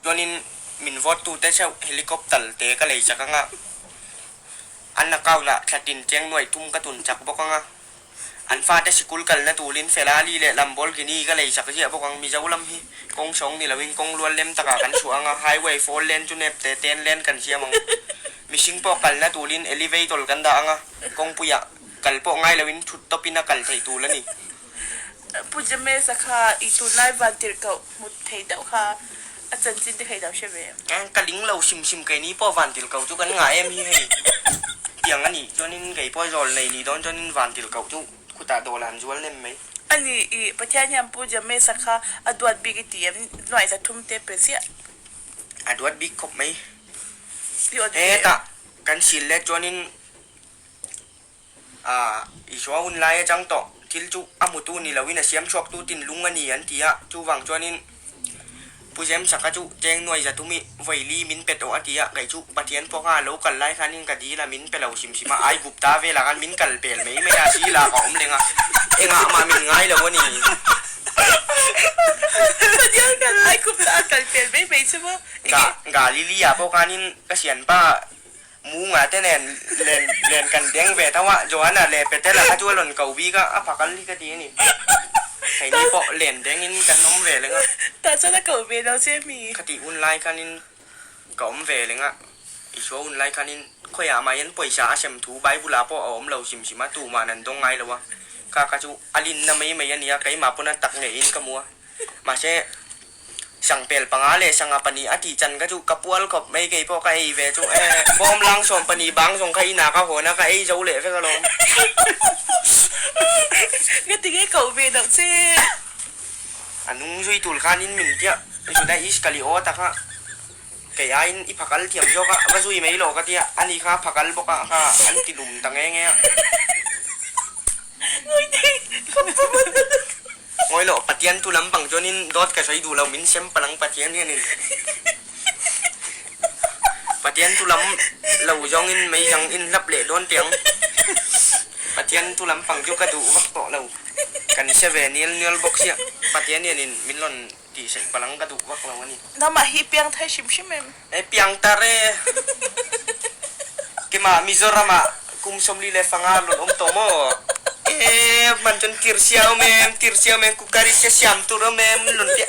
Chuanin min vote tute theuh helicopter te ka lei chak anga, an account ah thla tin cheng nuaih thum ka tun chak bawk anga, an fate sikul kalna turin Ferrari leh Lamborghini ka lei chak ziah bawk ang. Mizoram hi kawng sawng ni loin kawng lual lem takah kan chhuah anga, highway 4 lane chu nep te 10 lane kan siam ang. Mihring pawh kalna turin elevator kan dah anga, kawngpuiah kal pawh ngai loin thut tawpin a kal theih tur a ni. Pu Jamesa kha i tunlai vantirhkoh hmu thei deuh kha a chanchin te kha i lo hre ve em? Eng ka ling lo hrim hrim keini pawh vantirhkoh chu kan ngah em hi hei tiang a nih chuanin kei pawh zawl nei nih dawn chuanin vantirhkoh chu khutah dawla an zual nem mai. A ni i Pathian hian Pu Jamesa kha a duat bik i ti em? Nuaih 300 te pe ziah. A duat bik khawp mai. Hetah kan sil let chuanin A, Isua hun lai atang tawh thil chu a hmutu ni loin a siam chhuaktu tinlung a ni an ti a, chuvang chuanin Pu Zemsaka chu cheng nuai zatumi vawi li min pe tawh a ti a, kei chu Pathian pawh kha a lo kal lai khanin ka dil a, min pe lo hrim hrim a, Aigupta velah khan min kal pel mai mai a, sila ka awm leng a, engah mah min ngai lo a ni. Pathian khan Aigupta a kal pel mai mai chu maw? Ga, Galilea pawh khanin ka sianpa Munga te nen len len kan deng ve tho a, Johanna leh Petera kha chu a rawn ko bik a, a phakal hi ka ti a ni. Keini pawh len dengin kan awm ve leng a. Tah chuan a ko ve lo che mi? Ka tih hun lai khanin ka awm ve leng a, Isua hun lai khanin khawiah mah hian pawisa a sem thu Bible-ah pawh a awm lo hrim hrim a, tumah an dawng ngai lo a. Kha kha chu a linna mai mai a ni a, keimah pawn a tak ngeiin ka hmu a. Mahse, Sangpel panga leh sanga pahnih a tih chan kha chu ka pual khawp mai kei pawh ka ei ve chu e, bawm lang 12 bang zawng kha inah ka hawn a ka ei zo leh vek alawm. Ka ti nge koh ve loh che. A nung zui tul khanin min tia Juda Iskaliota kha kei aiin i phakal thiam zawk a, va zui mai lo ka tia, ani kha phakal bawk a kha an ti lum ta nge nge a. Ngawi loh, Pathian thu lampang chuanin dawt ka sawi duh lo, min sem palang Pathian hianin Pathian thu lam lo zawngin mei dang in hlap leh dawn teh ang. Pathian thu lampang chu ka duh vak tawh lo, kan hre ve nial nial bawk sia, Pathian hianin min rawn tih saih palang ka duh vak lo a ni. Nangmah hi piang thar hrim hrim em? E piang tar e. Keimah Mizoramah kum 45 rawn awm tawh maw? E hman chuan tirhsia awm em, tirhsia awm em, cooker i sia siam tur awm em rawn ti a.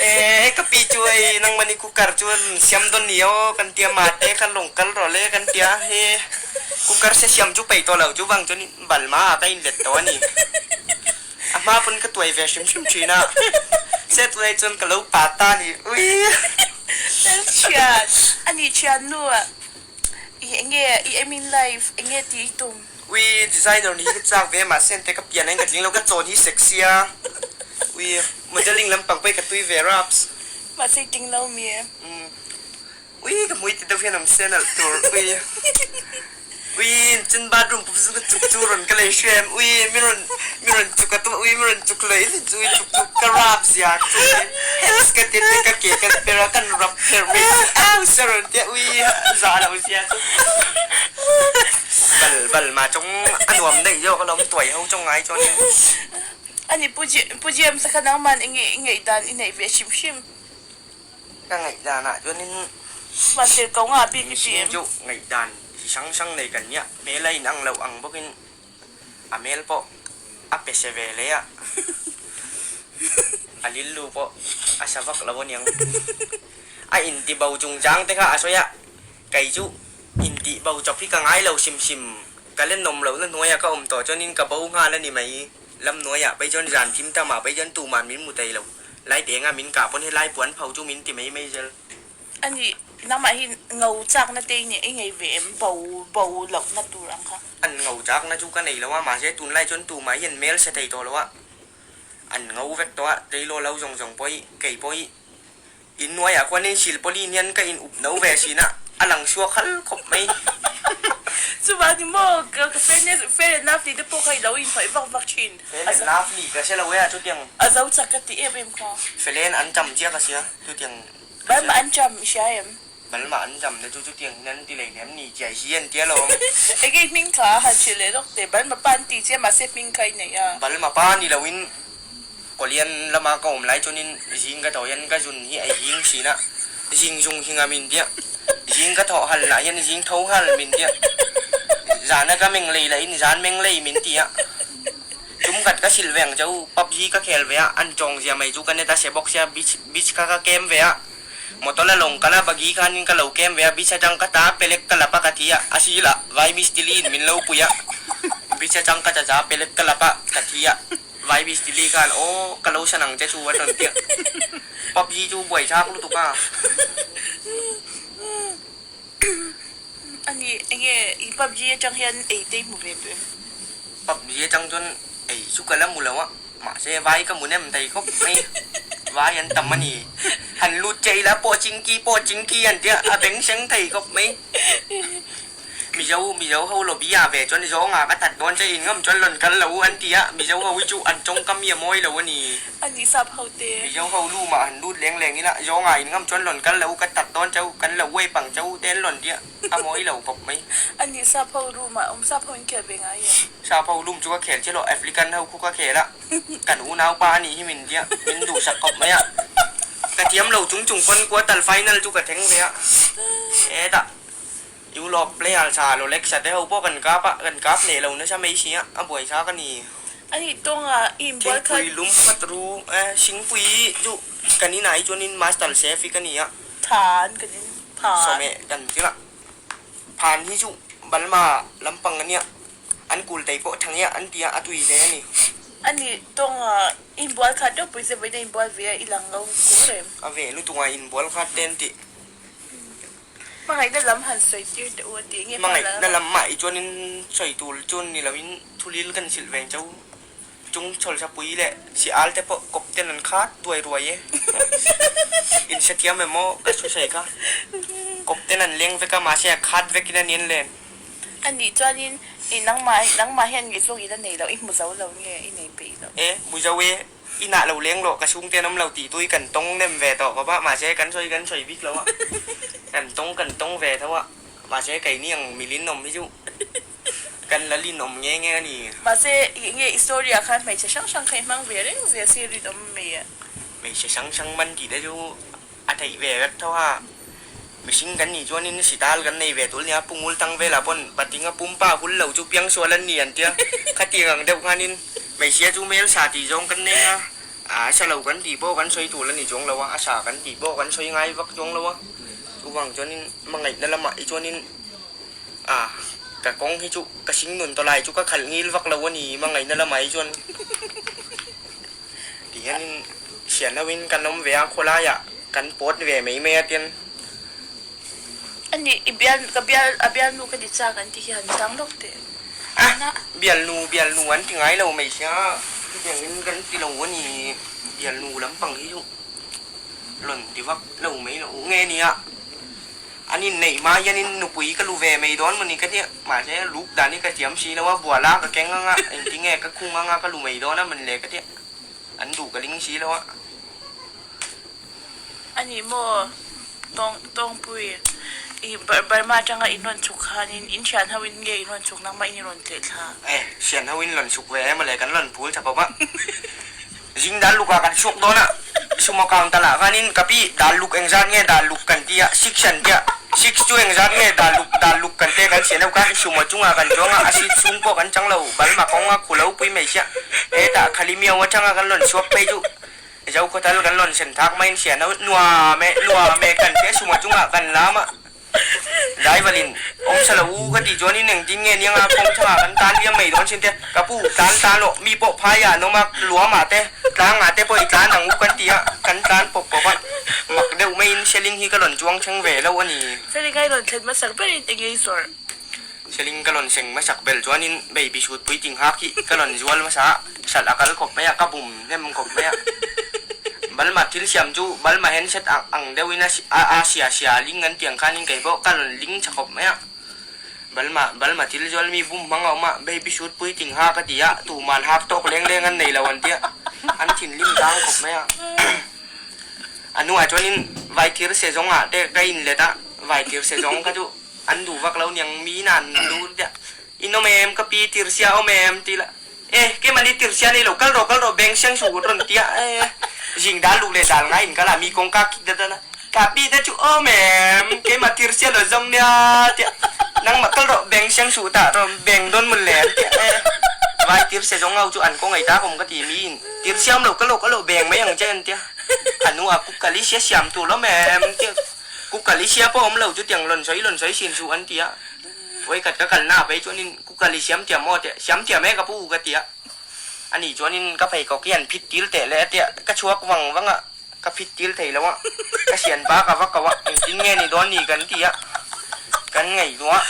E ka pi chu hei nangmahni cooker chu rawn siam dawn ni aw kan tia mate kha lawng kal rawh le kan tia he cooker sia siam chu peih tawh lo chu vang chuan balma ah ka inlet tawh a ni. A hma pawn ka tuai ve hrim hrim thin a, set lai chuan ka lo pa ta ni ui. Thian, a ni thian nu a, i enge i aim in life, enge tih i tum? Ui, designer ni hi ka chak ve mahse ente ka pian ain ka tling lo, ka chawn hi sexy a, ui modelling lampang pawh hi ka tui ve raps. Mahse i tling lo mi e. Umm. Ui ka hmui ti deuh hian awm se nalh tur ui ui chin bathroom pawh chu ka chuk chu rawn ka lei hre em ui mi rawn mi rawn chuk a tum ui mi rawn chuk leh in chu ui chuk chuk ka rap zia chu heps ka ti te ka ke ka per a kan rap pher mai chu au se rawn tia ui za lo zia chu bal bal mah chawng a nuam daih zawk alawm tuai ho chawng ngai chuanin. Ani Pu Pu James a kha nangman enge i ngaihdan i neih ve hrim hrim. Ka ngaihdanah chuanin Mahse ko nga bik i ti mihring chu ngaihdan chi hrang hrang nei kan nia, hmel a inang loh ang bawkin a hmel pawh a pe se ve hle a, a lillu pawh a sa vak lo aniang. A intibo chungchang te kha a sawi a, kei chu intihbo chawp hi ka ngai lo hrim hrim, ka lenawm lohna hnuaiah ka awm tawh chuanin ka bo nghal a ni mai. Lam hnuaiah phei chuan zan thim tamah phei chuan tuman min hmu thei lo. Light enga min kah pawn helai puan pho chu min ti mai mai zel. A nih, nangmah hi ngo chakna te i i ngei ve em? Bo, bo lohna tur ang kha. An ngo chakna chu ka nei lo a, mahse tunlai chuan tumah hian hmel hre thei tawh lo a. An ngo vek tawh a, tleilo lo zawng zawng pawh hi, kei pawh hi Innuaiah khuan in silpawlin hian ka in up no ve thin a, a lang chhuak hal khawp mai. Chuvang ni maw, ka fairness, fair and lovely te pawh kha i lo inhnawih vak vak thin. Fair and lovely ka hre lo e a chutiang. A zo chak ka ti em em kha. Felen an cham chiah ka sia, chutiang ka hria. Balma an cham i hria em? Balma an cham te chu chutiang hian an ti lei hnem ni chiai hi an tia lawm. Enge i hming kha a han hrilh leh lawk teh, Balma pa an ti che mahse hming kha i nei a. Balma pa ni loin Kawlian lama ka awm lai chuanin zing ka tho hian ka zun hi a hing thin a. Zing zung hinga min tia. Zing ka thawh hal lah hian zing tho hal min tia. Zana ka meng lei lahin zan meng lei min tia. Tum khat ka sil ve ang che u, PUBG ka khel ve a, an tawng zia mai chu ka net a se bawk sia, beach beach kha ka kem ve a, motor la lawng kal a, buggy khanin ka lo kem ve a, beach atang ka ta pelek ka lap a ka ti a, a si lah vai mistili in min lo pui a, beach atang ka ta ta pelek ka lap a ka ti a, vai mistili khan aw ka lo san ang che chu a rawn ti a, PUBG chu buai thlak lutuk a. Ani enge i PUBG atang hian ei te i hmu ve tawh em? PUBG atang chuan ei chu ka la mu lo a, mahse vai ka mu nem thei khawp mai, vai an tam a ni. Han lut che ila pawh chingki pawh chingki an tia a beng seng thei khawp mai. Mizo Mizo ho lobby ah ve chuan zawngah ka that dawn che in ngam chuan rawn kal lo an ti a, Mizo ho hi chu an tawngkam hi a mawi lo a ni. A ni sap ho te. Mizo ho lu mah han lut leng leng ila zawngah in ngam chuan rawn kal lo ka that dawn che u, kan lo wave ang che u te an rawn ti a, a mawi lo khawp mai. A ni sap ho room ah awm sap ho in khel ve ngai em? Sap ho room chu ka khel chiah lo, African ho khu ka khel a, kan unaupa a nih hi min ti a, min duhsak khawp mai a, ka thiam lo chung chung pawn quarter final chu ka thleng ve a, hetah. Europe player tha Rolex-a te ho pawh kan kap a, kan kap leh lo nasa mai si a, a buai tha ka ni. A nih tawnga i inbual khan. Thingpui lum khat ru e, Singpui chu kan inah hi chuanin master chef hi ka ni a. Phan kan in phan. Sawmeh kan thil a, phan hi chu Balma lampang a nia, an kul tei pawh thangia an ti a, a tui hle a ni. A nih tawnga i inbual khat deuh pui che vawiin a inbual ve a, i lang lo kur em? A ve lutuk a, inbual khat te an tih. Hmangaihna lam han sawi tir teh u a tih nge hmangaihna lam? Hmangaihna lam mah i chuanin sawi tur chu ni loin thulil kan hrilh veng cheu. Chung chhawlhsapui leh chi al te pawh kawp ten an khat duai ruai e. In hrethiam em aw ka thu sawi kha. Kawp ten an leng vek a mahse a khat vekin a ni an len. A nih chuanin i nangmah nangmah hian ngaihzawng i la nei lo i hmu zo lo nge i nei peih lo? E hmu zo e. Inah lo leng lawh ka chhungte an awm lo tih tui kan tawng nem ve tawh khawp a, mahse kan sawi kan sawi bik lo a, kan tawng kan tawng ve tho a, mahse keini ang milin awm hi chu kan la linawm nge nge a ni. Mahse ih nge i story ah khan hmeichhe hrang hrang kha i hmang ve reng zel si rinawm mai a. Hmeichhe hrang hrang man tih te chu a theih ve vek tho a, mihring kan nih chuanin sital kan nei ve tul nia, pungul tang velah pawn patinga pumpa hul lo chu piangsual an ni an tia, khatiang ang deuh khanin hmeichhia chu hmel sa tih zawng kan nei a, a sa lo kan tih pawh kan sawi tul a ni chuang lo a, a sa kan tih pawh kan sawi ngai vak chuang lo a, chuvang chuanin hmangaihna lamah hi chuanin a ka kawng hi chu ka hring nun tawh lai chu ka khalh ngil vak lo a ni hmangaihna lamah hi chuan. Ti hianin hriat loin kan awm ve a, khawlaiah kan pawt ve mai mai a tian. A nih, i bial, ka bial, a bialnu ka ti chak an ti hi han chang lawk teh. A, bialnu, bialnu an ti ngai lo mai sia, chutiangin kan ti lo a ni, bialnu lampang hi chu rawn ti vak lo mai lo nge nia. An inneih hma hianin nupui ka lu ve mai dawn maw ni ka tia, mahse luk dan hi ka thiam si lo a, buala ka keng anga engtinge ka khung anga ka lu mai dawn a mawn le ka tia, an duh ka ling si lo a. A ni maw tawng tawngpui i Burma atanga in rawn chhuk khanin in thian ho in nge in rawn chhuk nangmah in i rawn tleh thla? E, thian ho in rawn chhuk ve em le kan rawn phul tha khawp a. Zing dal luk ah kan chhuak dawn a, sumo counter ah khanin ka pi dal luk engzat nge dal luk kan ti a, six an ti a, six chu engzat nge dal luk dal luk kan te kan sian deuh khan sumo chungah kan chuang a, a seat chhung pawh kan chang lo, balma kawng a khu lo pui mai sia, hetah khali miau atanga kan rawn chhuak phei chu zo khawthal kan rawn sen thak maiin hria no nuam e nuam e kan ti a, sumo chungah kan lam a. Driver-in awm sa lo u ka tih chuanin engtin nge niang a kawng chhangah kan tan liam mai dawn sin te, ka pu tlan tan aw, mi pawh phaiah an awm a, luamah te, tlangah te pawh i tlan ang u kan ti a, kan tlan pawp pawp a, mak deuh maiin Seling hi ka rawn chuang thleng ve lo a ni. Seling a i rawn thlen hmasak berin eng ei zawrh? Seling ka rawn seng hmasak bel chuanin baby suit puitling hak hi ka rawn zual hmasa a, hralh a kal khawp mai a, ka bum hnem khawp mai a. Balma thil siam chu Balma handset ang deuhin a a sia sia ling an tih ang khanin kei pawh ka rawn ling tha khawp mai a. Balma Balma thil zual mi bum hmang a awm a, baby suit puitling hak a ti a, tuman hak tawk leng leng an nei lo an ti a, an thinlim tang khawp mai a. A hnuah chuanin vaithir sezawngah te ka inlet a, vaithir sezawng kha chu An duh vak lo niang mi in an duh deuh. In awm em ka pi tirsia awm em ti la e keimahni tirsia nei lo kal rawh kal rawh beng seng suh rawn tia e zing dal luk leh dal ngai in kal a mi kawngka kik dat dat a. Ka pi te chu awm em? Keimah tir sia lo zawng nia tia nangmah kal rawh beng siang suh tah rawh beng dawn mawn le an tia e. Vai tir sia zawng ho chu an kaw ngaih tak awm ka ti mi in tir siam lo ka lo ka lo beng mai ang che an tia. A nu a kukali sia siam tur lawm em tia kukali sia pawh awm lo chu tiang lawn sawi lawn sawi sin suh an tia. Vawikhat ka kalna phei chuan in kukali siam thiam maw tia siam thiam e ka pu ka tia. Ani chuanin ka pheikhawk hi an phit til teh leh a tia ka chhuak vang vang a. Ka phit til thei lo a, ka sian pa ka va ko a, engtin nge ni dawn ni kan ti a, kan ngaihtuah a,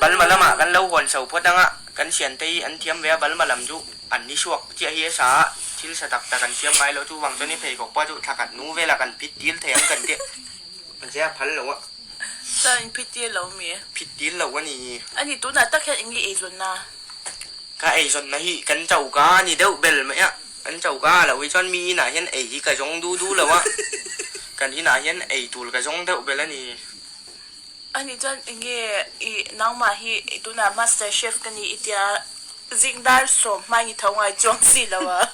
Balma lamah kan lo hawn chho phawt ang a, kan siante hi an thiam ve a, Balma lam chu an ni suak chiah hi a sa a, thil sa tak tak an siam ngai lo, chuvang chuan i pheikhawk pawh chu thla khat nu velah kan phit til thei ang kan ti a, mahse a phal lo a. Chuan in phit til lo mi? Phit til lo a ni. A ni, tunah tak hian eng nge eizawn na? Ka eizawnna hi kan choka a ni deuh bel mai a. Kan choka a loh hi chuan mi inah hian ei hi ka zawng du du lo a, kan inah hian ei tur ka zawng deuh bel a ni. A nih chuan eng nge i nangmah hi tunah master chef ka ni i tia zing dar sawm hmai ni tho ngai chuang si lo a.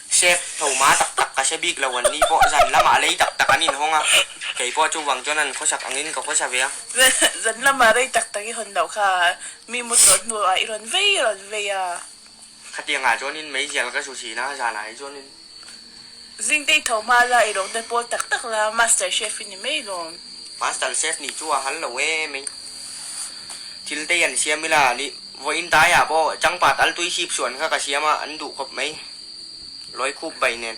Chef tho ma tak tak ka hre bik lo an ni pawh zan lamah lei tak tak an inhawng a, kei pawh chuvang chuan an khawsak angin ka khawsa ve a. Zan lamah rei tak tak i hawn loh kha mi mu tawh hnuah i rawn vei rawn vei a. Khatiangah chuanin meizial ka su thin a, zanah hi chuanin. Zingte i tho hma la, i rawng te pawl tak tak la, Master Chef i ni mai lawm. Master Chef nih chu a hal lo e mai. Thil te an siam ila ni, vawiin taiah pawh changpat al tui hip suan kha ka siam a, an duh khawp mai. Lawi khup bai nen.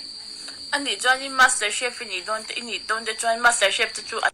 A nih chuanin Master Chef i nih dawn te, i nih dawn te chuan Master Chef te chu a.